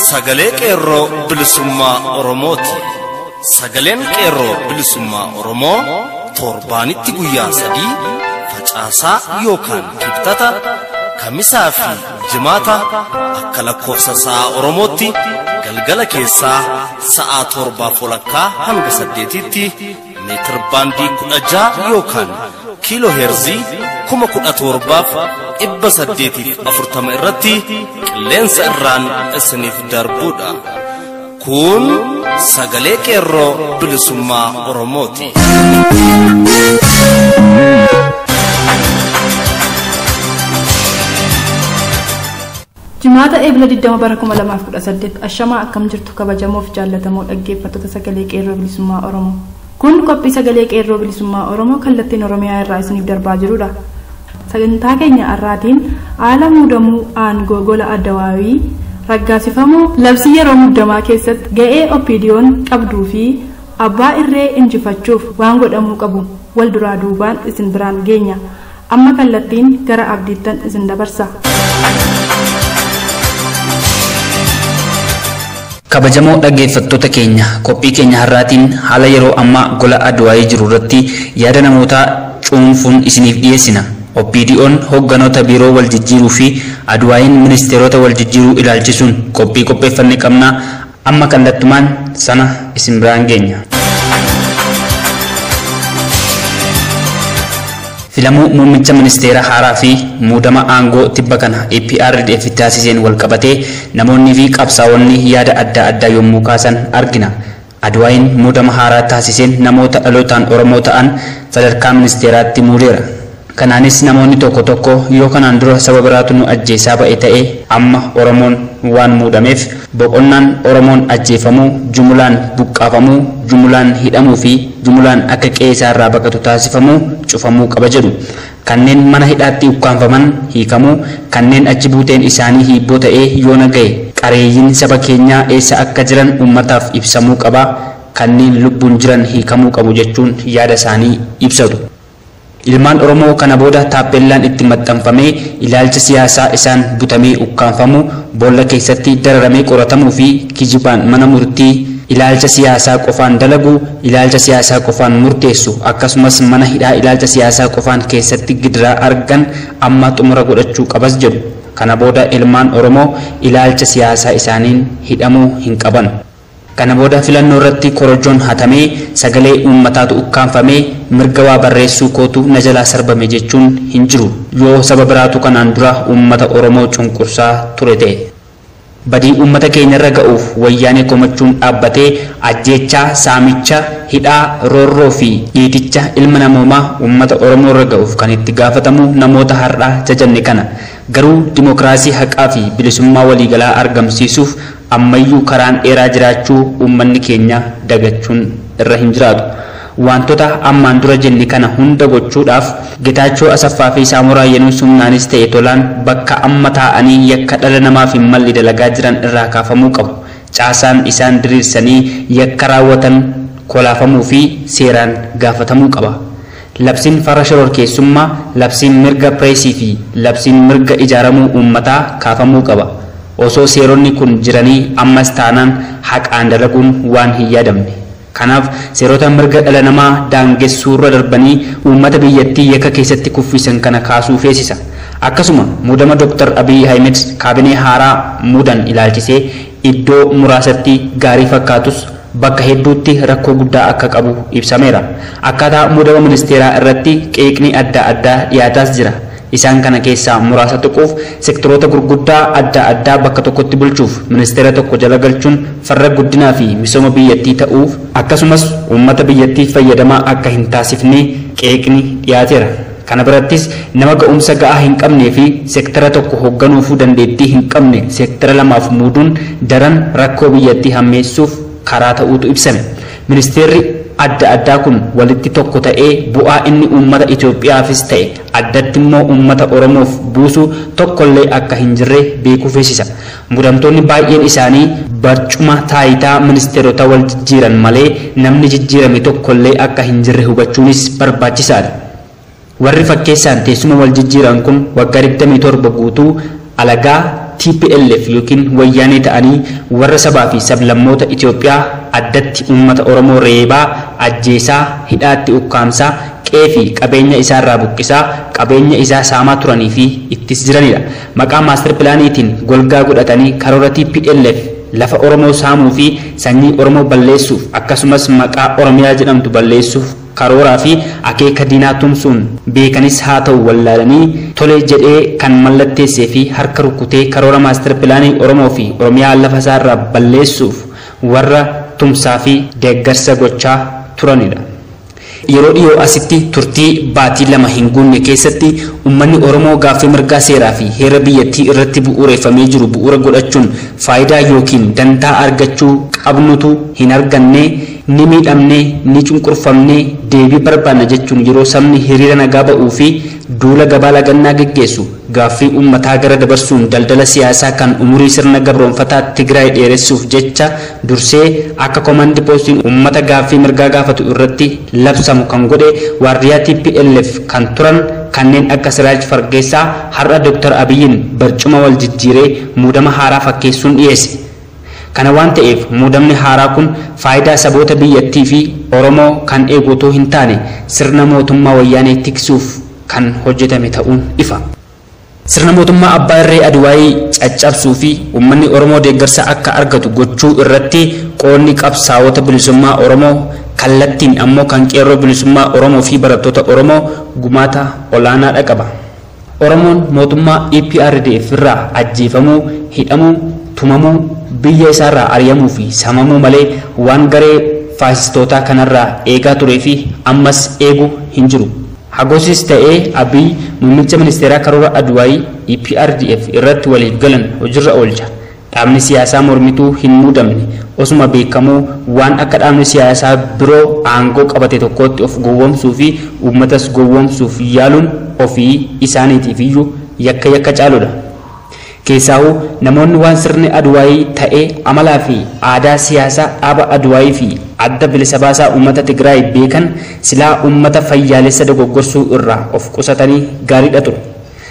Sagalee Qeerroo Bilisummaa Oromooti. Sagaleen Qeerroo Bilisummaa Oromoo torbaanitti guyyaa 3 facaasaa yookaan kibxata, kamisaa fi jimaata akka lakkoofsa sa'a Oromootti galgala keessaa sa'a 7:30 hanga 8tti meetir baandii 16 yookaan kiiloo heerzii 17,840 irratti qilleensa irraan isiniif darbuudha. Kun sagalee Qeerroo Bilisummaa Oromooti. Jimaata Eebila 20 bara 2018 ashamaa akkam jirtu kabajamoof jaallatamoo dhaggeeffattoota sagalee Qeerroo Bilisummaa Oromoo. Kun qophii sagalee Qeerroo Bilisummaa Oromoo kallattiin Oromiyaa irraa isiniif darbaa jirudha. Sagantaa keenya har'aatiin haala muudamuu aangoo gola Addawaawii raggaasifamuu labsii yeroo muddamaa keessatti ga'ee OPDO'n qabduu fi abbaa irree injifachuuf waan godhamuu qabu wal duraa duubaan isin biraan geenya. Amma kallattiin gara abdiittan isin dabarsa. Kabajamoo dhaggeeffattoota keenya, qophii keenya har'aatiin haala yeroo ammaa gola Adwaayii jiru irratti yaada namootaa cuunfuun isiniif dhiyeessina. OPDO'n hoogganoota biiroo wal jijjiiruu fi Adwaayiin ministeerota wal jijjiiruu ilaalchisuun qophii qopheeffanne qabna. Amma kallattumaan sana isin biraan geenya. Filamuu muummicha ministeera haaraa fi muudama aangoo tibba kana EPRDF taasiseen wal qabatee namoonni fi qabsaa'onni yaada adda addaa yommuu kaasan argina. Adwaayiin muudama haaraa taasiseen namoota dhalootaan Oromoo ta'an sadarkaa ministeeraatti muudeera. Kanaanis namoonni tokko tokko yoo kanaan dura saba biraatu nu ajjeesaa ba'e ta'e amma Oromoon waan muudameef boqonnaan Oromoon ajjeefamuu, jumulaan buqqaafamuu, jumulaan hidhamuu fi jumulaan akka qe'ee isaarraa baqatu taasifamuu cufamuu qaba jedhu. Kanneen mana hidhaatti ukkaanfaman hiikamuu, kanneen achi buuteen isaanii hiibboo ta'ee yoona ga'e qareeyyiin saba keenyaa eessa akka jiran uummataaf ibsamuu qaba, kanneen lubbuun jiran hiikamuu qabu jechuun yaada isaanii ibsatu. Ilmaan Oromoo kana booda taappellaan itti maxxanfamee ilaalcha siyaasaa isaan butamee ukkaanfamu, boolla keessatti dararamee qoratamuu fi kijibaan mana murtii ilaalcha siyaasaa qofaan dalagu, ilaalcha siyaasaa qofaan murteessu, akkasumas mana hidhaa ilaalcha siyaasaa qofaan keessatti gidiraa argan amma xumura godhachuu qabas jedhu. Kana booda ilmaan Oromoo ilaalcha siyaasaa isaaniin hidhamuu hin qaban. Kana booda filannoo irratti korojoon hatamee sagalee uummataatu ukkaanfamee mirga waa barreessuu kootu na jalaa sarbame jechuun hin jiru yoo saba biraatu kanaan dura uummata Oromoo cunqursaa ture ta'e. Badii uummata keenyarra ga'uuf wayyaanee komachuun dhaabbatee ajjeechaa, saamicha, hidhaa, roorroo fi dhiiticha ilma namoomaa uummata Oromoo irra ga'uuf kan itti gaafatamu namoota har'aa jajanne kana. Garuu dimookiraasii haqaa fi bilisummaa waliigalaa argamsiisuuf ammayyuu karaan dheeraa jiraachuu uummanni keenya dagachuun irra hin jiraatu. Wantoota ammaan dura jenne kana hunda gochuudhaaf Getaachoo Asaffaa fi Saamoraa Yenuus humnaanis ta'e tolaan bakka amma taa'anii yakka dhala namaaf hin malle dalagaa jiran irraa kaafamuu qabu. Caasaan isaan diriirsanii yakka raawwatan kolaafamuu fi seeraan gaafatamuu qaba. Labsiin farra shororkeessummaa, labsiin mirga pireesii fi labsiin mirga ijaaramuu uummataa kaafamuu qaba. Osoo seeronni kun jiranii ammas taanaan haqaan dalaguun waan hin yaadamne. Kanaaf seerota mirga dhala namaa daangessuurra darbanii uummata biyyattii yakka keessatti kuffisan kana kaasuu feesisa. Akkasuma muudama Dr. Abiy Ahmed kaabinee haaraa muudan ilaalchisee iddoo muraasatti gaarii fakkaatus bakka hedduutti rakkoo guddaa akka qabu ibsameera. Akkaataa muudama ministeeraa irratti qeeqni adda addaa dhiyaataas jira. Isaan kana keessaa muraasa tuquuf sektoroota gurguddaa adda addaa bakka tokkotti bulchuuf ministeera tokko jala galchuun farra guddinaa fi misooma biyyattii ta'uuf akkasumas uummata biyyattii fayyadamaa akka hin taasifne qeeqni dhiyaateera. Kana birattis nama ga'umsa ga'aa hin qabnee fi sektara tokko hoogganuufuu dandeettii hin qabne sektara lamaaf muuduun daran rakkoo biyyattii hammeessuuf karaa ta'uutu ibsame. Ministeerri adda addaa kun walitti tokko ta'ee bu'aa inni uummata Itoophiyaafis ta'e addatti immoo uummata Oromoof buusu tokkollee akka hin jirre beekuu feesisa. Muudamtoonni baay'een isaanii barcuma taayitaa ministeerota wal jijjiiran malee namni jijjiirame tokkollee akka hin jirre hubachuunis barbaachisaadha. Warri fakkeessaan teessuma wal jijjiiran kun waggaa 27 guutuu alagaa TPLF yookiin wayyaanee ta'anii warra sabaa fi sablammoota Itoophiyaa addatti uummata Oromoo reebaa, ajjeesaa, hidhaatti ukkaamsaa, qe'ee fi qabeenya isaarraa buqqisaa, qabeenya isaa saamaa turanii fi ittis jiranidha. Maqaa maastar pilaaniitiin golgaa godhatanii karoora TPLF lafa Oromoo saamuu fi sanyii Oromoo balleessuuf akkasumas maqaa Oromiyaa jedhamtu balleessuuf karooraa fi akeeka diinaa tumsuun beekanis haa ta'u wallaalanii tole jedhee kan mallatteessee fi harka rukutee karoora maastar pilaanii Oromoo fi Oromiyaa lafa isaarraa balleessuuf warra tumsaa fi deeggarsa gochaa turanidha. Yeroo dhiyoo asitti turtii baatii 2 hin guunne keessatti uummanni Oromoo gaaffii mirgaa seeraa fi heera biyyattii irratti bu'uureffamee jiru bu'uura godhachuun faayidaa yookiin dantaa argachuu qabnutu hin arganne, ni miidhamne, ni cunqurfamne, deebii barbaanna jechuun yeroo sabni hiriira nagaa ba'uu fi duula gabaa lagannaa geggeessu gaaffii uummataa gara dabarsuun daldala siyaasaa kan umurii sirna gabroonfataa Tigraay dheeressuuf jecha dursee akka komandi poostiin uummata gaaffii mirgaa gaafatu irratti labsamu kan godhe waardiyaa TPLF kan turan kanneen akka Siraaj Fargeessaa har'a Dr. Abiyyiin barcuma wal jijjiiree muudama haaraa fakkeessuun dhiyeesse. Kana waan ta'eef muudamni haaraa kun faayidaa saboota biyyattii fi Oromoo kan eegu otoo hin taane sirna mootummaa wayyaanee tiksuuf kan hojjetame ta'uun ifa. Sirna mootummaa Abbaa Irree Adwaayii caccabsuu fi uummanni Oromoo deeggarsa akka argatu gochuu irratti qoodni qabsaa'ota bilisummaa Oromoo kallattiin ammoo kan qeerroo bilisummaa Oromoo fi barattoota Oromoo gumaata olaanaadha qaba. Oromoon mootummaa EPRDF irraa ajjeefamuu, hidhamuu, tumamuu, biyya isaarraa ari'amuu fi saamamuu malee waan garee faasistootaa kanarraa eegaa turee fi ammas eegu hin jiru. Hagosis ta'ee Abiy muummicha ministeeraa karoora Adwaayii EPRDF irratti waliif galan hojiirra oolcha. Dhaabni siyaasaa mormituu hin muudamne osuma beekamuu waan akka dhaabni siyaasaa biroo aangoo qabate tokkotti of gowwoomsuu fi uummatas gowwoomsuuf yaaluun ofii isaaniitiif iyyuu yakka yakka caaludha. Keessaahuu namoonni waan sirni Adwaayii ta'ee amalaa fi aadaa siyaasaa dhaaba Adwaayii fi adda bilisa baasaa uummata Tigraay beekan silaa uummata fayyaalessa dogoggorsuu irraa of qusatanii gaariidha ture.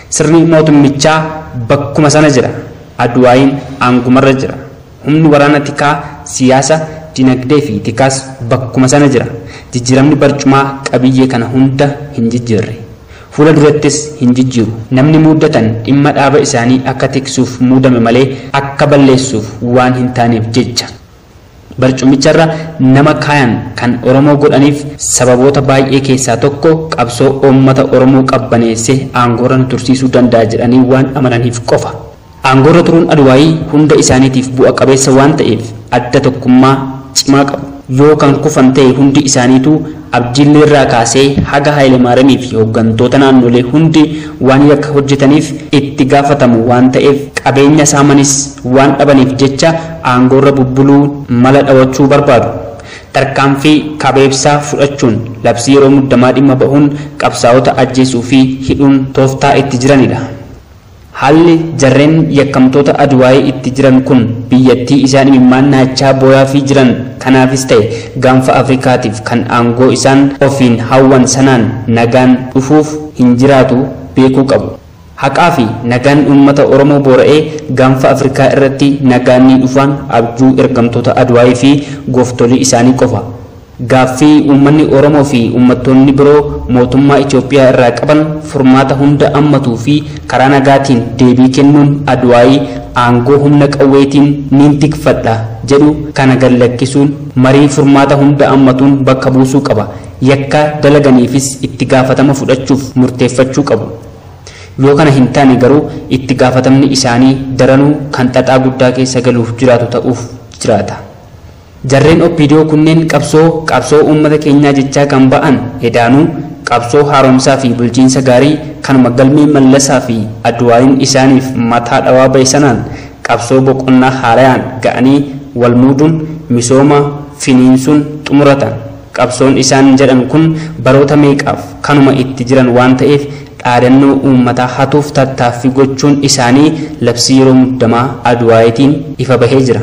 Sirni mootummichaa bakkuma sana jira. Adwaayiin aangumarra jira. Humni waraana tikaa siyaasa dinagdee fi tikaas bakkuma sana jira. Jijjiiramni barcumaa qabiyyee kana hunda hin jijjiirre. Fuula durattis hin jijjiiru. Namni muudatan dhimma dhaaba isaanii akka tiksuuf muudame malee akka balleessuuf waan hin taaneef jecha. Barcumicharra nama kaayan kan Oromoo godhaniif sababoota baay'ee keessaa tokko qabsoo uummata Oromoo qabbaneessee aangoorra tursiisuu danda'a jedhanii waan amananiif qofa. Aangoorra turuun Adwaayii hunda isaaniitiif bu'a qabeessa waan ta'eef adda tokkummaa cimaa qabu. Yoo kan kufan ta'e hundi isaaniitu Abdiillee irraa kaasee haga Hayilemaariyaamii fi hooggantoota naannolee hundi waan yakka hojjetaniif itti gaafatamu waan ta'eef qabeenya saamanis waan dhabaniif jecha aangoorra bubbuluu mala dhawachuu barbaadu. Tarkaanfii kabeebsaa fudhachuun labsii yeroo muddamaa dhimma bahuun qabsaa'ota ajjeesuu fi hidhuun tooftaa itti jiranidha. Haalli jarreen yakkamtoota Adwaayii itti jiran kun biyyattii isaan imimmaan naachaa booyaa fi jiran kanaafis ta'e gaanfa Afrikaatiif kan aangoo isaan ofiin hawwan sanaan nagaan dhufuuf hin jiraatu beekuu qabu. Haqaa fi nagaan uummata Oromoo boora'ee gaanfa Afrikaa irratti nagaan ni dhufaan abjuu ergamtoota Adwaayii fi gooftolii isaanii qofa. Gaaffii uummanni Oromoo fi uummattoonni biroo mootummaa Itoophiyaa irraa qaban furmaata hunda ammatuu fi karaa nagaatiin deebii kennuun Adwaayii aangoo humna qawweetiin niin tikfadha jedhu kana gallakkisuun marii furmaata hunda ammatuun bakka buusuu qaba. Yakka dalaganiifis itti gaafatama fudhachuuf murteeffachuu qabu. Yoo kana hin taane garuu itti gaafatamni isaanii daranuu kan xaxaa guddaa keessa galuuf jiraatu ta'uuf jiraata. Jarreen OPDO kunneen qabsoo uummata keenyaa jechaa kan ba'an edaanuu qabsoo haaromsaa fi bulchiinsa gaarii kanuma galmee Mallasaa fi Adwaayiin isaaniif mataa dhawaa ba'e sanaan qabsoo boqonnaa haarayaan ga'anii wal muuduun misooma finiinsuun xumuratan. Qabsoon isaan jedhan kun baroota meeqaaf kanuma itti jiran waan ta'eef dhaadannoo uummataa hatuuf tattaaffii gochuun isaanii labsii yeroo muddamaa Adwaayitiin ifa bahee jira.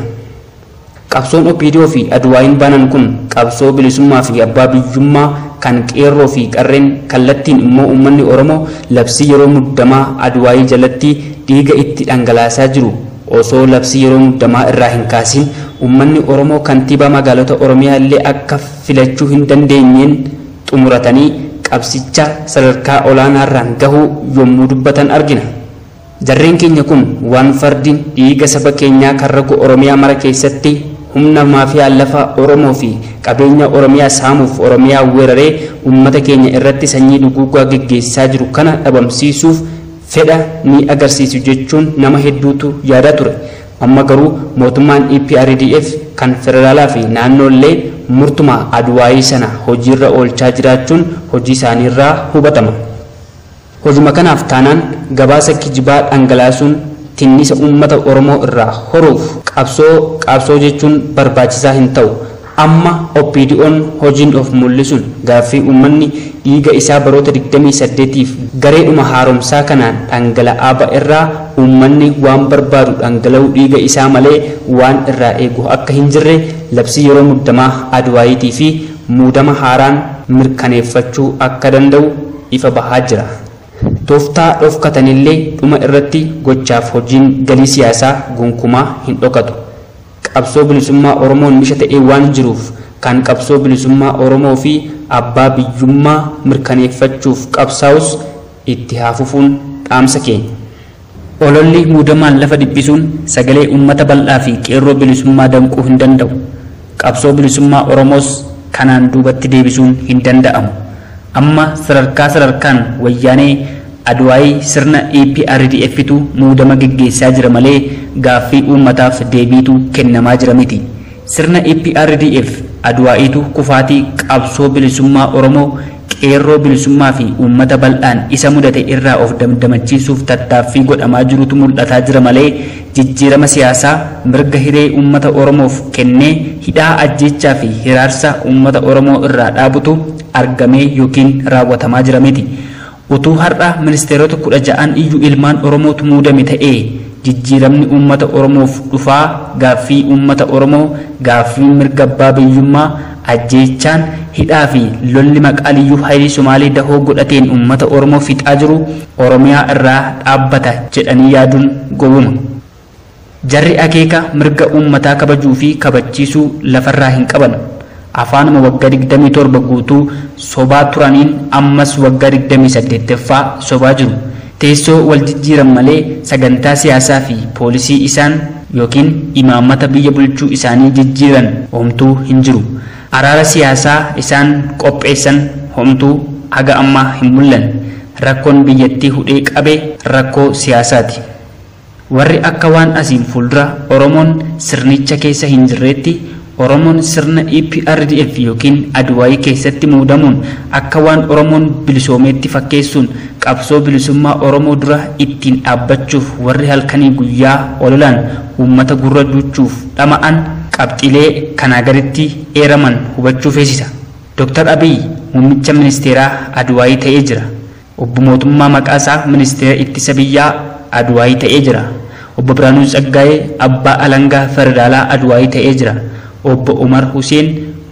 Qabsoon OPDO fi Adwaayiin banan kun qabsoo bilisummaa fi abbaa biyyummaa kan qeerroo fi qarreen kallattiin immoo uummanni Oromoo labsii yeroo muddamaa Adwaayii jalatti dhiiga itti dhangalaasaa jiru osoo labsii yeroo muddamaa irraa hin kaasin uummanni Oromoo kantiibaa magaalota Oromiyaa illee akka filachuu hin dandeenyeen xumuratanii qabsicha sadarkaa olaanaarraan gahuu yommuu dubbatan argina. Jarreen keenya kun waan fardi dhiiga saba keenyaa kan ragu Oromiyaa mara keessatti humna maafiyaa lafa Oromoo fi qabeenya Oromiyaa saamuuf Oromiyaa weeraree uummata keenya irratti sanyii duguugaa geggeessaa jiru kana dhabamsiisuuf fedha ni agarsiisu jechuun nama hedduutu yaadaa ture. Amma garuu mootummaan EPRDF kan federaalaa fi naannoollee murtuma Adwaayii sana hojiirra oolchaa jiraachuun hojii isaaniirraa hubatama. Hojuma kanaaf taanaan gabaasa kijibaa dhangalaasuun tinnisa uummata Oromoo irraa horuuf qabsoo jechuun barbaachisaa hin ta'u. Amma OPDO'n hojiin of mul'isuun gaaffii uummanni dhiiga isaa baroota 28tiif gareedhuma haaromsaa kanaan dhangala'aa ba'e irraa uummanni waan barbaadu dhangala'uu dhiiga isaa malee waan irraa eegu akka hin jirre labsii yeroo muddamaa Adwaayitii fi muudama haaraan mirkaneeffachuu akka danda'u ifa bahaa jira. Tooftaa dhofkatanillee dhuma irratti gochaaf hojiin galii siyaasaa gonkumaa hin dhokatu. Qabsoo bilisummaa Oromoon misha ta'ee waan jiruuf kan qabsoo bilisummaa Oromoo fi abbaa biyyummaa mirkaneeffachuuf qabsaa'us itti haafufuun dhaamsa keenya. Ololli muudamaan lafa dhiphisuun sagalee uummata bal'aa fi qeerroo bilisummaa danquu hin danda'u. Qabsoo bilisummaa Oromoos kanaan duubatti deebisuun hin danda'amu. Amma sadarkaa sadarkaan wayyaanee Adwaayii sirna EPRDFtu muudama geggeessaa jira malee gaaffii uummataaf deebiitu kennamaa jira miti. Sirna EPRDF Adwaayiitu kufaatii qabsoo bilisummaa Oromoo qeerroo bilisummaa fi uummata bal'aan isa mudate irraa of damdamachiisuuf tattaaffii godhamaa jirutu mul'ataa jira malee jijjiirama siyaasaa mirga hiree uummata Oromoof kennee hidhaa ajjeechaa fi hiraarsa uummata Oromoo irraa dhaabutu argamee yookiin raawwatamaa jira miti. Utuu har'a ministeerota 16 iyyuu ilmaan Oromootu muudame ta'ee jijjiiramni uummata Oromoof dhufaa gaaffii uummata Oromoo gaaffii mirga abbaa biyyummaa ajjeechaan hidhaa fi lolli maqaa liyyuu hayilii Somaalee dahoo godhateen uummata Oromoo fixaa jiru Oromiyaa irraa dhaabbata jedhanii yaaduun gowwuma. Jarri akeeka mirga uummataa kabajuu fi kabachiisuu lafarraa hin qaban. Afaanuma waggaa 27 guutuu sobaa turaniin ammas waggaa 28ffaa sobaa jiru. Teessoo wal jijjiiran malee sagantaa siyaasaa fi poolisii isaan yookiin imaammata biyya bulchuu isaanii jijjiiran homtuu hin jiru. Araara siyaasaa isaan qopheessan homtuu haga ammaa hin mul'anne. Rakkoon biyyattii hudhee qabe rakkoo siyaasaati. Warri akka waan asiin fuuldura Oromoon sirnicha keessa hin jirreetti Oromoon sirna EPRDF yookiin Adwaayii keessatti muudamuun akka waan Oromoon bilisoomeetti fakkeessuun qabsoo bilisummaa Oromoo dura ittiin dhaabbachuuf warri halkanii guyyaa ololaan uummata gurra duuchuuf dhama'an qabxiilee kanaa gaditti eeraman hubachuu feesisa. Dr. Abiy muummicha ministeeraa Adwaayii ta'ee jira. Obbo Mootummaa Maqaasaa ministeera ittisa biyyaa Adwaayii ta'ee jira. Obbo Biraanuu Tsaggaayee abbaa alangaa federaalaa Adwaayii ta'ee jira. Obbo Umar Hussein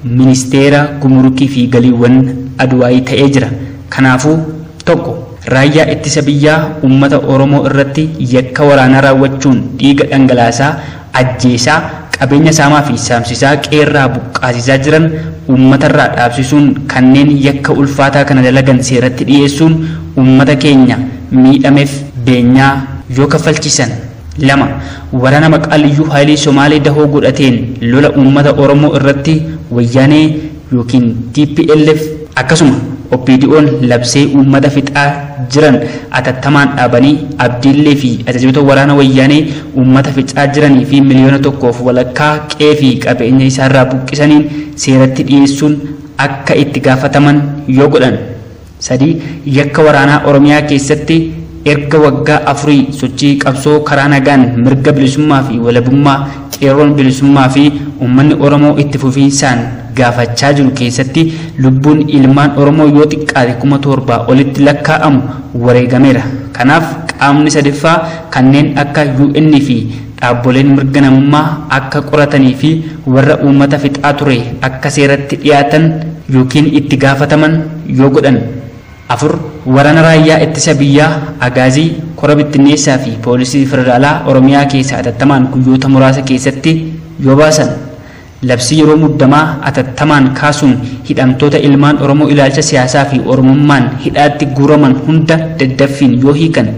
ministeera gumrukii fi galiiwwan Adwaayii ta'ee jira. Kanaafuu tokko raayyaa ittisa biyyaa uummata Oromoo irratti yakka waraanaa raawwachuun dhiiga dhangalaasaa ajjeesaa qabeenya saamaa fi saamsisaa qeerraa buqqaasisaa jiran uummatarraa dhaabsisuun kanneen yakka ulfaataa kana dalagan seeratti dhiyeessuun uummata keenya miidhameef beenyaa yoo kaffalchiisan. 2 waraana maqaa liyyuu hayilii Somaalee dahoo godhateen lola uummata Oromoo irratti wayyaanee yookiin TPLF akkasuma OPDO'n labsee uummata fixaa jiran atattamaan dhaabanii abdiillee fi ajajoota waraana wayyaanee uummata fixaa jiranii fi 1.5 miliyoona qe'ee fi qabeenya isaarraa buqqisaniin seeratti dhiyeessuun akka itti gaafataman yoo godhan. 3 yakka waraanaa Oromiyaa keessatti erga waggaa 4 sochii qabsoo karaa nagaan mirga bilisummaa fi walabummaa qeerroon bilisummaa fi uummanni Oromoo itti fufiinsaan gaafachaa jiru keessatti lubbuun ilmaan Oromoo yoo xiqqaate 7,000 olitti lakkaa'amu wareegameera. Kanaaf qaamni sadaffaa kanneen akka UN fi dhaabboleen mirga namummaa akka qoratanii fi warra uummata fixaa ture akka seeratti dhiyaatan yookiin itti gaafataman yoo godhan. 4. Waraana raayyaa ittisa biyyaa Agaazii, Kora Bittinneessaa fi Poolisii Federaalaa Oromiyaa keessaa atattamaan guyyoota muraasa keessatti yoo baasan. Labsii yeroo muddamaa atattamaan kaasuun hidhamtoota ilmaan Oromoo ilaalcha siyaasaa fi Oromummaan hidhaatti guuraman hunda daddaffiin yoo hiikan.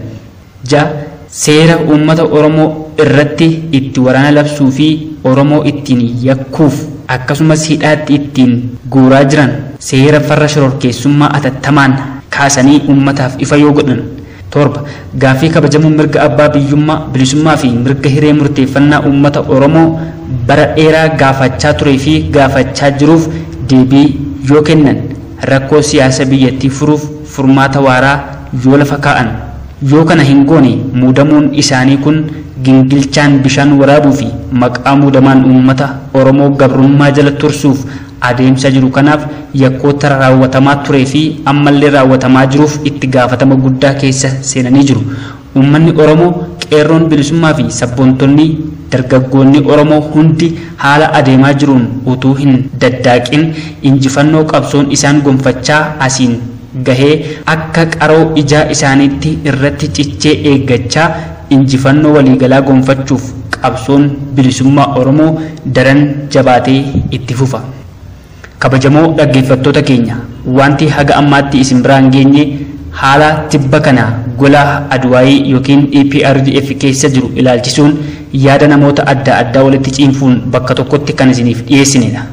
6. Seera uummata Oromoo irratti itti waraana labsuu fi Oromoo ittiin yakkuuf akkasumas hidhaatti ittiin guuraa jiran seera farra shororkeessummaa atattamaan kaasanii uummataaf ifa yoo godhan. 7. Gaaffii kabajamuu mirga abbaa biyyummaa, bilisummaa fi mirga hiree murteeffannaa uummata Oromoo bara dheeraa gaafachaa turee fi gaafachaa jiruuf deebii yoo kennan. Rakkoo siyaasa biyyattii furuuf furmaata waaraa yoo lafa kaa'an. Yoo kana hin goone muudamuun isaanii kun gingilchaan bishaan waraabuu fi maqaa muudamaan uummata Oromoo gabrummaa jala tursuuf adeemsa jiru kanaaf yakkoota raawwatamaa turee fi ammallee raawwatamaa jiruuf itti gaafatama guddaa keessa seenanii jiru. Uummanni Oromoo, qeerroon bilisummaa fi sabboontonni dargaggoonni Oromoo hundi haala adeemaa jiruun utuu hin daddaaqin injifannoo qabsoon isaan gonfachaa asiin gahee akka qaroo ijaa isaaniitti irratti cichee eeggachaa injifannoo waliigalaa gonfachuuf qabsoon bilisummaa Oromoo daran jabaatee itti fufa. Kabajamoo dhaggeeffattoota keenya, wanti haga ammaatti isin biraan geenye haala tibba kana gola Adwaayii yookiin EPRDF keessa jiru ilaalchisuun yaada namoota adda addaa walitti ciinfuun bakka tokkotti kan isiniif dhiyeessinedha.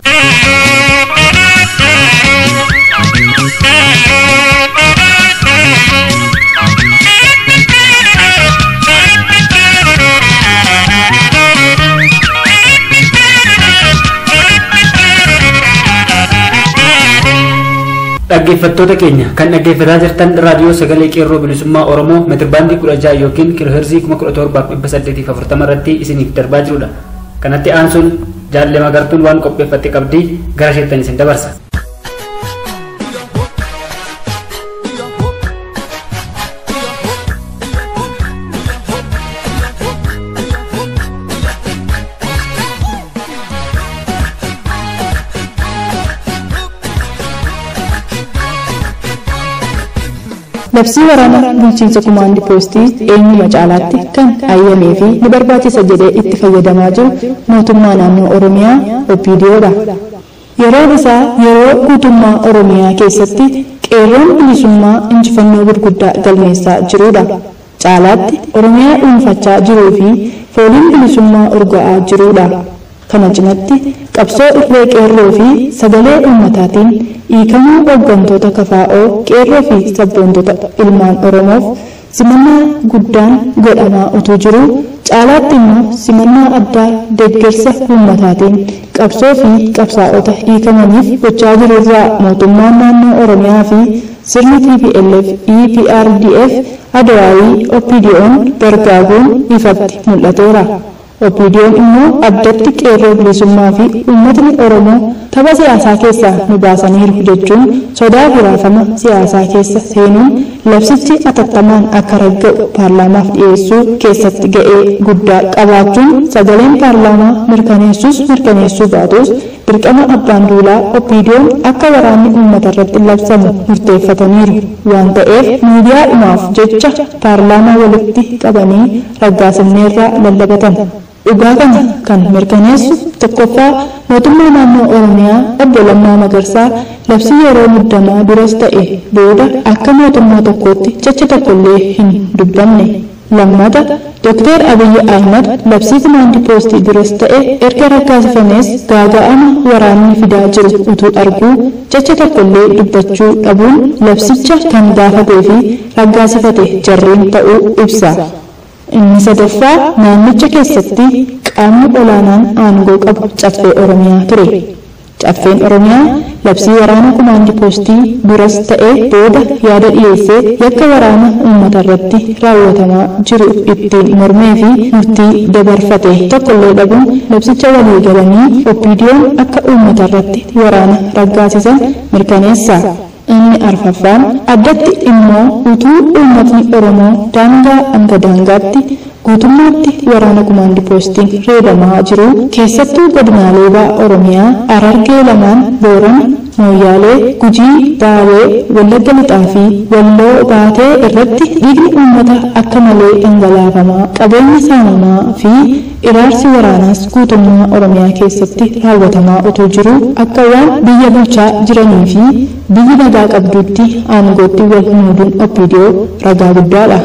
Dhaggeeffattoota keenya kan dhaggeeffataa jirtan raadiyoo sagalee qeerroo bilisummaa Oromoo meetirbaandii 16 yookiin kiilooheerzii 17,840 irratti isiniif darbaa jirudha. Kanatti aansuun jaalle magartuun waan qopheeffatte qabdii gara isheettan isin dabarsa. Labsii waraana bulchiinsa kumaandii poostii eenyuma caalaatti kan ayyamee fi ni barbaachisa jedhee itti fayyadamaa jiru mootummaa naannoo Oromiyaa OPDOdha. Yeroon isaa yeroo guutummaa Oromiyaa keessatti qeerroon bilisummaa injifannoo gurguddaa galmeessaa jirudha. Caalaatti Oromiyaa dhuunfachaa jiruu fi fooliin bilisummaa urgaa'aa jirudha. Kana cinatti qabsoo irree qeerroo fi sagalee uummataatiin hiikamuu hooggantoota KFO qeerroo fi sabboontota ilmaan Oromoof simannaa guddaan godhamaa utuu jiruu caalaatti immoo simannaa addaa deeggarsa uummataatiin qabsoo fi qabsaa'ota hiikamaniif gochaa jiru irraa mootummaan naannoo Oromiyaa fi sirni TPLF, EPRDF, Adawaayii, OPDO'n gargaaruun ifatti mul'ateera. OPDO'n immoo addatti qeerroo bilisummaa fi uummatni Oromoo tapha siyaasaa keessaa nu baasaniiru jechuun sodaa fi raafama siyaasaa keessa seenuun labsichi atattamaan akka ragga'u paarlaamaaf dhiyeessuu keessatti ga'ee guddaa qabaachuun sagaleen paarlaamaa mirkaneessuus mirkaneessuu baatus dirqama abbaan duulaa OPDO'n akka waraanni uummata irratti labsamu murteeffataniiru waan ta'eef miidiyaadhumaaf jecha paarlaamaa walitti qabanii raggaasifneerraa lallabatan. Dhugaa kana kan mirkaneessu tokkoffaa mootummaa naannoo Oromiyaa obbo Lammaa Magarsaa labsii yeroo muddamaa duras ta'e booda akka mootummaa tokkootti jecha tokkollee hin dubbanne. Lammata Dr. Abiyyi Ahmad labsii kumaandii poostii duras ta'e erga raggaasifamees gaaga'ama waraanni fidaa jiru utuu arguu jecha tokkollee dubbachuu dhabuun labsicha kan gaafatee fi raggaasifate jarreen ta'uu ibsa. Inni sadaffaa naannicha keessatti qaamni olaanaan aangoo qabu caffee Oromiyaa ture. Caffeen Oromiyaa labsii waraana kumaandii poostii duras ta'e booda yaada dhiyeessee yakka waraana uummata irratti raawwatamaa jiru ittiin mormee fi murtii dabarfate tokkollee dhabuun labsicha walii galanii OPDO'n akka uummata irratti waraana raggaasisan mirkaneessa. Inni arfaffaan addatti immoo utuu uummatni Oromoo daangaa hanga daangaatti Guutummaatti waraana kumaandi poostiin reebamaa jiru keessattuu godinaalee baha Oromiyaa Harargee lamaan Boorana, Mooyyaalee, Gujii, Baalee, Wallagga Lixaa fi Walloo Baatee irratti dhiigni uummata akka malee dhangalaafamaa, qabeenyi saamamaa fi iraarsi waraanaas guutummaa Oromiyaa keessatti raawwatamaa utuu jiruu akka waan biyya bulchaa jiranii fi biyyi nagaa qabduutti aangootti wal muuduun OPDO ragaa guddaadha.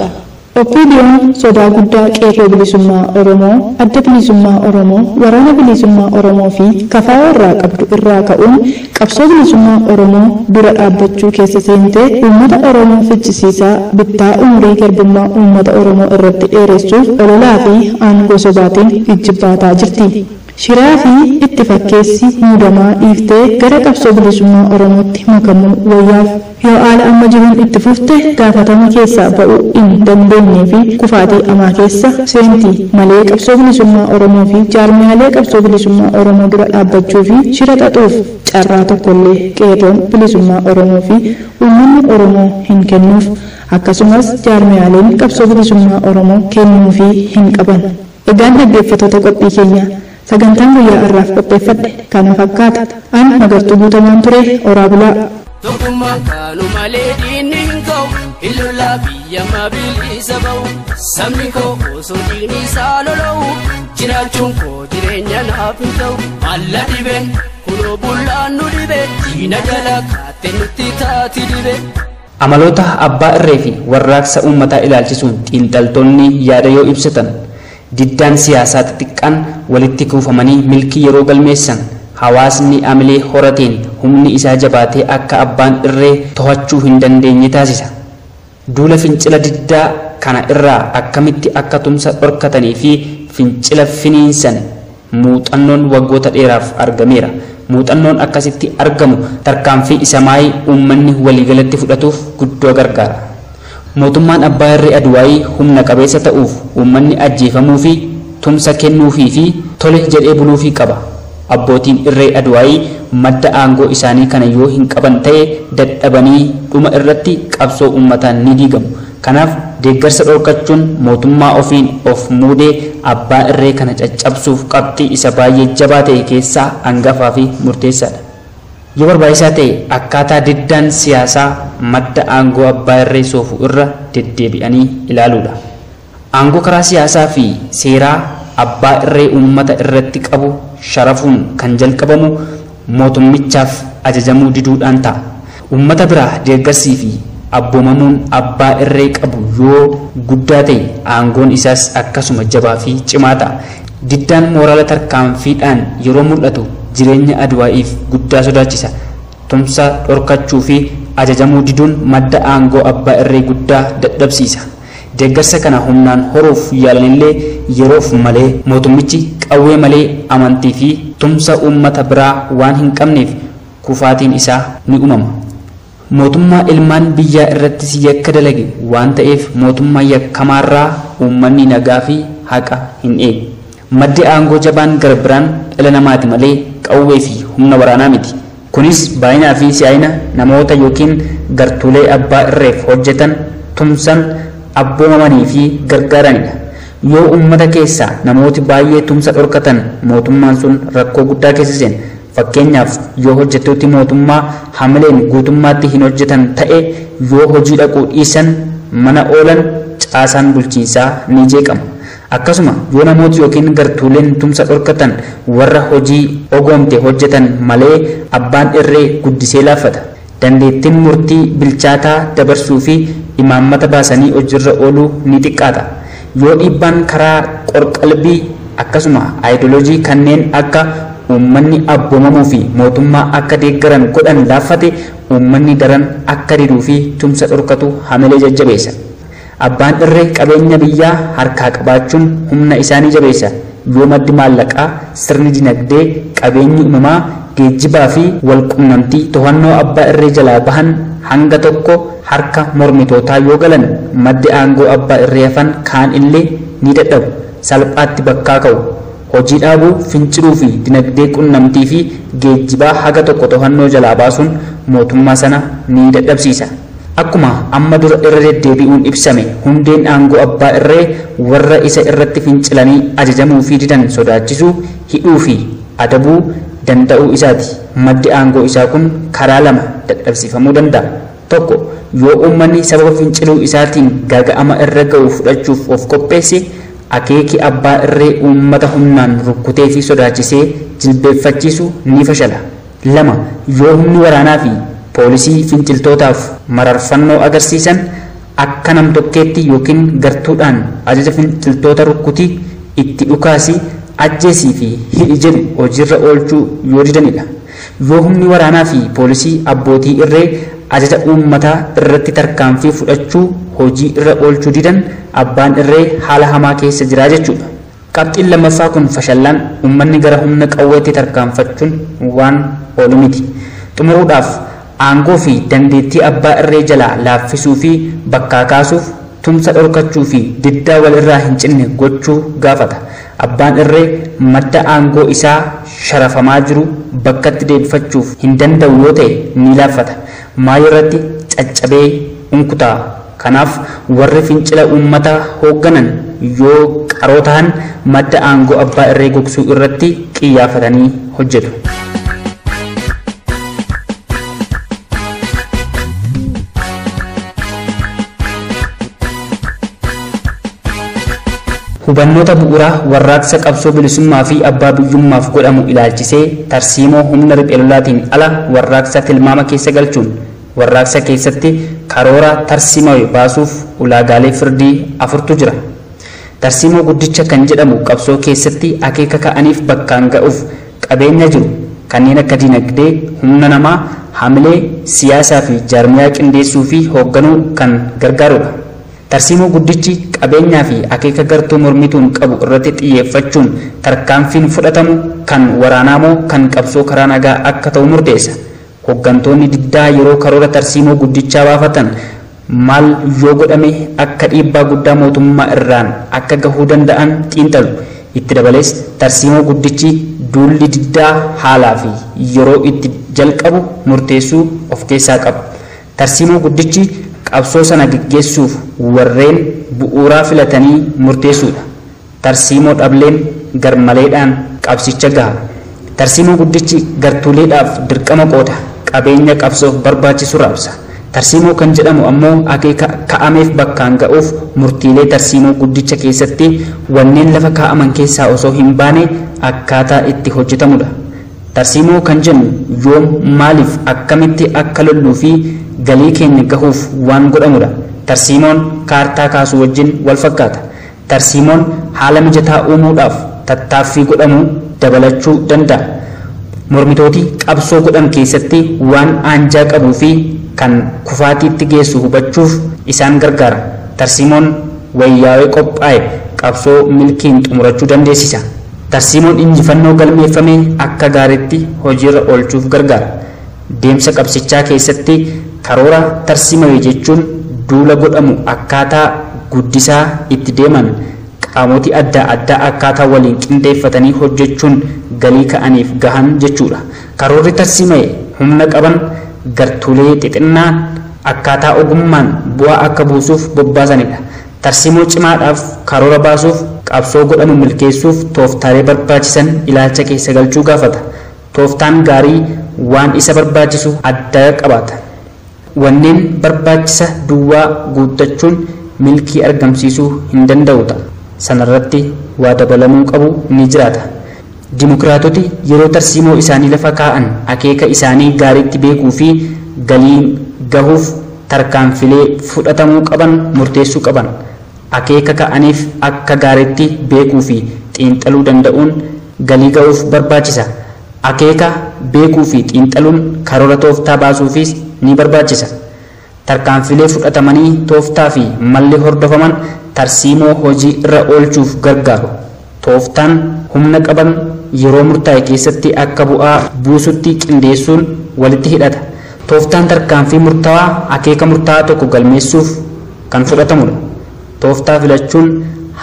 OPDOn sodaa guddaa qeerroo bilisummaa Oromoo, adda bilisummaa Oromoo, waraana bilisummaa Oromoo fi KFO irraa qabdu irraa ka'uun qabsoo bilisummaa Oromoo dura dhaabbachuu keessa seentee uummata Oromoo fichisiisaa bittaa umurii garbummaa uummata Oromoo irratti dheeressuuf ololaa fi aangoo sobaatiin ijjibbaataa jirti. Shiraa fi itti fakkeessi muudamaa dhiiftee gara qabsoo bilisummaa Oromootti makamuu wayyaaf. Yoo haala amma jiruun itti fufte gaafatama keessaa ba'uu hin dandeenyee fi kufaatii amaa keessa seenti malee qabsoo bilisummaa Oromoo fi jaarmiyaalee qabsoo bilisummaa Oromoo dura dhaabbachuu fi shira xaxuuf carraa tokkollee qeerroon bilisummaa Oromoo fi uummanni Oromoo hin kennuuf. Akkasumas jaarmiyaaleen qabsoo bilisummaa Oromoo kennuufii hin qaban. Egaan dhaggeeffattoota qophii keenya sagantaan guyyaa har'aaf qopheeffadhe kana fakkaata. An Magartuu Guutamaan ture. Oraa bulaa. Tokkummaan kaanu malee diinni hin ka'u, hin biyya mabiliisa ba'u. Sabni koo osoo diinni isaa lola'u, jiraachuun koo jireenya naaf hin ta'u. Alla dhibeen kunoo bullaan nu dhibe, diina jala kaatte nutti taati dhibe. Amaloota abbaa irree fi warraaqsa uummataa ilaalchisuun xiinxaltoonni yaada yoo ibsatan diddaan siyaasaa xixiqqaan walitti kuufamanii milkii yeroo galmeessan hawaasni amilee horateen humni isaa jabaatee akka abbaan irree to'achuu hin dandeenye taasisa. Duula fincila diddaa kana irraa akkamitti akka tumsa dhorkatanii fi fincila finiinsan muuxannoon waggoota dheeraaf argameera. Muuxannoon akkasitti argamu tarkaanfii isa maayii uummanni waliigalatti fudhatuuf guddoo gargaara. Mootummaan abbaa irree Aduwaayii humna qabeessa ta'uuf uummanni ajjeefamuu fi tumsa kennuufii fi tole jedhee buluufii qaba. Abbootiin irree Aduwaayii madda aangoo isaanii kana yoo hin qaban ta'e dadhabanii dhuma irratti qabsoo uummataan ni diigamu. Kanaaf deeggarsa dhorkachuun mootummaa ofiin of muudee abbaa irree kana caccabsuuf qabxii isa baay'ee jabaa ta'e keessaa hangafaa fi murteessaadha. Yoo barbaachisaa ta'e akkaataa diddaan siyaasaa madda aangoo abbaa irree soofu irra deddeebi'anii ilaaluudha. Aangoo karaa siyaasaa fi seeraa abbaa irree uummata irratti qabu sharafuun kan jalqabamu mootummichaaf ajajamuu diduudhaan ta'a. Uummata biraa deeggarsii fi abboomamuun abbaa irree qabu yoo guddaa ta'e aangoon isaas akkasuma jabaa fi cimaa ta'a. Diddaan mooraala tarkaanfiidhaan yeroo mul'atu jireenya Aduwaayiif guddaa sodaachisa. Tumsa dhorkachuu fi ajajamuu diduun madda aangoo abbaa irree guddaa dadhabsiisa. Deeggarsa kana humnaan horuuf yaalanillee yeroof malee mootummichi qawwee malee amantii fi tumsa uummata biraa waan hin qabneef kufaatiin isaa ni uumama. Mootummaa ilmaan biyyaa irrattis yakka dalage waan ta'eef mootummaa yakkamaarraa uummanni nagaa fi haqa hin eegu. Maddi aangoo jabaan gara biraan dhala namaati malee qawwee fi humna waraanaa miti. Kunis baay'inaa fi si'aayina namoota yookiin gartuulee abbaa irreef hojjetan tumsan abboomamanii fi gargaaranidha. Yoo uummata keessaa namooti baay'ee tumsa dhorkatan mootummaan sun rakkoo guddaa keessa seena. Fakkeenyaaf yoo hojjettooti mootummaa hamileen guutummaatti hin hojjetan ta'e yoo hojii dhaquu dhiisan mana oolan caasaan bulchiinsaa ni jeeqama. Akkasuma yoo namooti yookiin gartuuleen tumsa dhorkatan warra hojii ogoomte hojjetan malee abbaan irree guddisee laaffata. Dandeettiin murtii bilchaataa dabarsuu fi imaammata baasanii hojiirra ooluu ni xiqqaata. Yoo dhiibbaan karaa qorqalbii akkasuma aayidooloojii kanneen akka uummanni abboomamuu fi mootummaa akka deeggaran godhan laaffate uummanni daran akka diduu fi tumsa dhorkatu hamilee jajjabeessa. Abbaan irree qabeenya biyyaa harkaa qabaachuun humna isaanii jabeessa. Yoo maddi maallaqaa, sirni dinagdee, qabeenyi uumamaa, geejjibaa fi walqunnamtii to'annoo abbaa irree jalaa bahan hanga tokko harka mormitootaa yoo galan maddi aangoo abbaa irree hafan kaan illee ni dadhabu. Salphaatti bakkaa ka'u. Hojii dhaabuu, finciluu fi dinagdee qunnamtii fi geejjibaa haga tokko to'annoo jalaa baasuun mootummaa sana ni dadhabsiisa. Akkuma amma dura irra deddeebi'uun ibsame hundeen aangoo abbaa irree warra isa irratti fincilanii ajajamuu fi didan sodaachisuu, hidhuu fi adabuu danda'uu isaati. Maddi aangoo isaa kun karaa lama dadhabsiifamuu danda'a. Tokko, yoo uummanni sababa finciluu isaatiin gaaga'ama irra ga'u fudhachuuf of qopheesse, akeeki abbaa irree uummata humnaan rukkutee fi sodaachisee jilbeeffachiisu ni fashala. Lama, yoo humni waraanaa fi poolisii finciltootaaf mararfannoo agarsiisan akka nam-tokkeetti yookiin gartuudhaan ajaja finciltoota rukkutii, itti dhukaasi, ajjeesii fi hidhi jedhu hojiirra oolchuu yoo didanidha. Yoo humni waraanaa fi poolisii abbootii irree ajaja uummataa irratti tarkaanfii fudhachuu hojii irra oolchuu didan, abbaan irree haala hamaa keessa jira jechuudha. Qabxiin lammaffaa kun fashallaan uummanni gara humna qawweetti tarkaanfachuun waan oolu miti. Xumuruudhaaf aangoo fi dandeettii abbaa irree jalaa laaffisuu fi bakkaa kaasuuf tumsa dhorkachuu fi diddaa walirraa hin cinne gochuu gaafata. Abbaan irree madda aangoo isaa sharafamaa jiru bakkatti deebifachuuf hin danda'u yoo ta'e ni laaffata. Maayii irratti caccabee unkutaa. Kanaaf warri fincila uummataa hoogganan yoo qaroo ta'an madda aangoo abbaa irree gogsuu irratti qiyyaafatanii hojjetu. Hubannoota bu'uuraa warraaqsa qabsoo bilisummaa fi abbaa biyyummaaf godhamu ilaalchisee tarsiimoo humna riphee lolaatiin ala warraaqsa tilmaama keessa galchuun warraaqsa keessatti karoora tarsiimawe baasuuf ulaagaalee firdii afurtu jira. Tarsiimoo guddicha kan jedhamu qabsoo keessatti akeeka ka'aniif bakkaan ga'uuf qabeenya jiru kanneen akka dinagdee, humna namaa, hamilee, siyaasaa fi jaarmiyaa qindeessuu fi hoogganuu kan gargaarudha. Tarsiimoo guddichi qabeenyaa fi akeeka gartuu mormituun qabu irratti xiyyeeffachuun tarkaanfiin fudhatamu kan waraanaa moo kan qabsoo karaa nagaa akka ta'u murteessa. Hooggantoonni diddaa yeroo karoora tarsiimoo guddichaa baafatan maal yoo godhame akka dhiibbaa guddaa mootummaa irraan akka gahuu danda'an xiinxalu. Itti dabalees tarsiimoo guddichi duulli diddaa haalaa fi yeroo itti jalqabu murteessuu of keessaa qaba. Tarsiimoo guddichi qabsoo sana geggeessuuf warreen bu'uuraa filatanii murteessuudha. Tarsiimoo dhableen garmaleedhaan qabsicha gaha. Tarsiimoo guddichi gartuuleedhaaf dirqama qooda, qabeenya qabsoof barbaachisu raabsa. Tarsiimoo kan jedhamu ammoo akeeka ka'ameef bakkaan ga'uuf murtiilee tarsiimoo guddicha keessatti wanneen lafa kaa'aman keessaa osoo hin baane akkaataa itti hojjetamudha. Tarsiimoo kan jennu yoom, maaliif, akkamitti akka lolluu fi galii keenya gahuuf waan godhamudha. Tarsiimoon kaartaa kaasuu wajjin wal fakkaata. Tarsiimoon haala mijataa uumuudhaaf tattaaffii godhamu dabalachuu danda'a. Mormitooti qabsoo godhan keessatti waan aanjaa qabuu fi kan kufaatiitti geessu hubachuuf isaan gargaara. Tarsiimoon wayyaawee qophaa'e qabsoo milkiin xumurachuu dandeessisa. Tarsiimoon injifannoo galmeeffame akka gaariitti hojiirra oolchuuf gargaara. Deemsa qabsichaa keessatti karoora tarsiimame jechuun duula godhamu akkaataa guddisaa itti deeman qaamoti adda addaa akkaataa waliin qindeeffatanii hojjechuun galii ka'aniif gahan jechuudha. Karoorri tarsiimame humna qaban gartuulee xixinnaan akkaataa ogummaan bu'aa akka buusuuf bobbaasanidha. Tarsiimoo cimaadhaaf karoora baasuuf qabsoo godhamu milkeessuuf tooftaalee barbaachisan ilaalcha keessa galchuu gaafata. Tooftaan gaarii waan isa barbaachisu adda qabaata. Wanneen barbaachisa duwwaa guuttachuun milkii argamsiisuu hin danda'u ta'a. Sanarratti waa dabalamuu qabu ni jiraata. Dimokiraatoti yeroo tarsiimoo isaanii lafa kaa'an akeeka isaanii gaariitti beekuu fi galii gahuuf tarkaanfilee fudhatamuu qaban murteessuu qaban. Akeeka ka'aniif akka gaariitti beekuu fi xiinxaluu danda'uun galii gahuuf barbaachisa. Akeeka beekuu fi xiinxaluun karoora tooftaa baasuufis ni barbaachisa. Tarkaanfilee fudhatamanii tooftaa fi malli hordofaman tarsiimoo hojii irra oolchuuf gargaaru. Tooftaan humna qaban yeroo murtaa'e keessatti akka bu'aa buusutti qindeessuun walitti hidhata. Tooftaan tarkaanfii murtaawaa akeeka murtaa'aa tokko galmeessuuf kan fudhatamudha. Tooftaa filachuun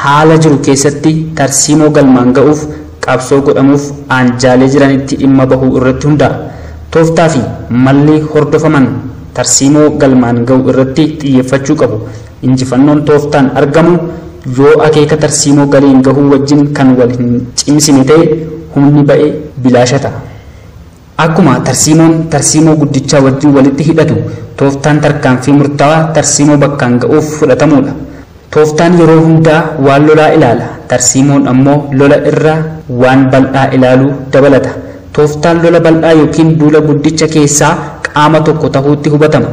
haala jiru keessatti tarsiimoo galmaan ga'uuf qabsoo godhamuuf aanjaalee jiranitti dhimma bahuu irratti hundaa'a. Tooftaa fi malli hordofaman Tarsiimoo galmaan ga'u irratti xiyyeeffachuu qabu. Injifannoon tooftaan argamu yoo akeeka tarsiimoo galiin gahuu wajjin kan wal hin cimsine ta'e humni ba'e bilaasha ta'a. Akkuma tarsiimoon tarsiimoo guddichaa wajjin walitti hidhatu tooftaan tarkaanfii murtaawaa tarsiimoo bakkaan ga'uuf fudhatamudha. Tooftaan yeroo hundaa waan lolaa ilaala. Tarsiimoon ammoo lola irra waan bal'aa ilaaluu dabalata. Tooftaan lola bal'aa yookiin duula guddicha keessaa qaama tokko ta'uutti hubatama.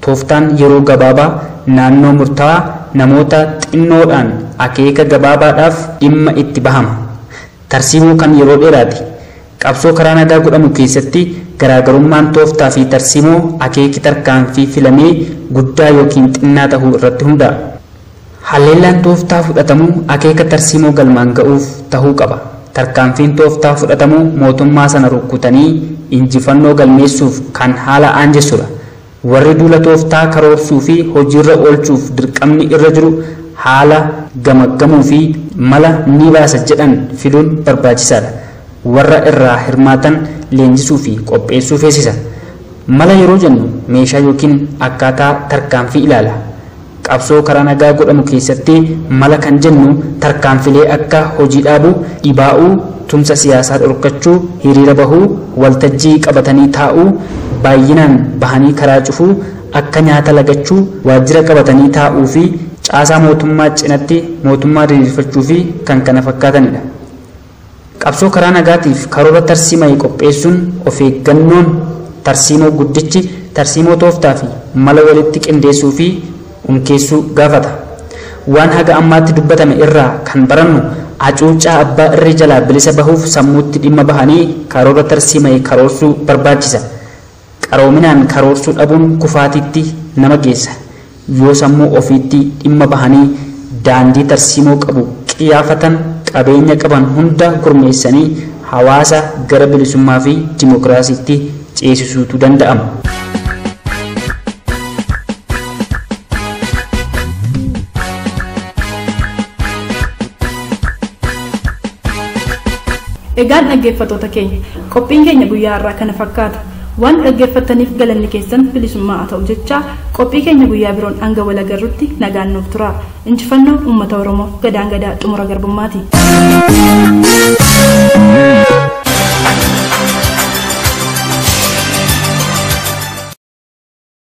Tooftaan yeroo gabaabaa naannoo murtaawaa namoota xinnoodhaan akeeka gabaabaadhaaf dhimma itti bahama. Tarsiimoo kan yeroo dheeraati. Qabsoo karaa nagaa godhamu keessatti garaagarummaan tooftaa fi tarsiimoo akeeki tarkaanfii filamee guddaa yookiin xinnaa ta'uu irratti hundaa'a. Halleellaan tooftaa fudhatamu akeeka tarsiimoo galmaan ga'uuf ta'uu qaba. Tarkaanfiin tooftaa fudhatamu mootummaa sana rukkutanii injifannoo galmeessuuf kan haala aanjessudha. Warri duula tooftaa karoorsuu fi hojiirra oolchuuf dirqamni irra jiru haala gamaggamuu fi mala ni baasa jedhan filuun barbaachisaadha. Warra irraa hirmaatan leenjisuu fi qopheessuu feesisa. Mala yeroo jennu meeshaa yookiin akkaataa tarkaanfii ilaala. Qabsoo karaa nagaa godhamu keessatti mala kan jennu tarkaanfilee akka hojii dhaabuu, dhibaa'uu, tumsa siyaasaa dhorkachuu, hiriira bahuu, waltajjii qabatanii taa'uu, baay'inaan bahanii karaa cufuu, akka nyaata lagachuu, waajjira qabatanii taa'uu fi caasaa mootummaa cinatti mootummaa diriirfachuu fi kan kana fakkaatanidha. Qabsoo karaa nagaatiif karoora tarsiima'e qopheessuun of eeggannoon tarsiimoo guddichi tarsiimoo tooftaa fi mala walitti qindeessuu fi unkeessuu gaafata. Waan haga ammaatti dubbatame irraa kan barannu hacuuccaa abbaa irree jalaa bilisa bahuuf sammuutti dhimma bahanii karoora tarsiima'e karoorsuu barbaachisa. Qaroominaan karoorsuu dhabuun kufaatiitti nama geessa. Yoo sammuu ofiitti dhimma bahanii daandii tarsiimoo qabu qiyaafatan qabeenya qaban hunda gurmeessanii hawaasa gara bilisummaa fi dimookiraasiitti ceesisuutu danda'ama. Egaan dhaggeeffattoota keenya qophiin keenya guyyaa har'aa kana fakkaata. Waan dhaggeeffattaniif galanni keessan bilisummaa haa ta'u jecha qophii keenya guyyaa biroon hanga wal agarrutti nagaan nuuf tura. Injifannoo uummata Oromoo gadaan gadaa xumura garbummaati.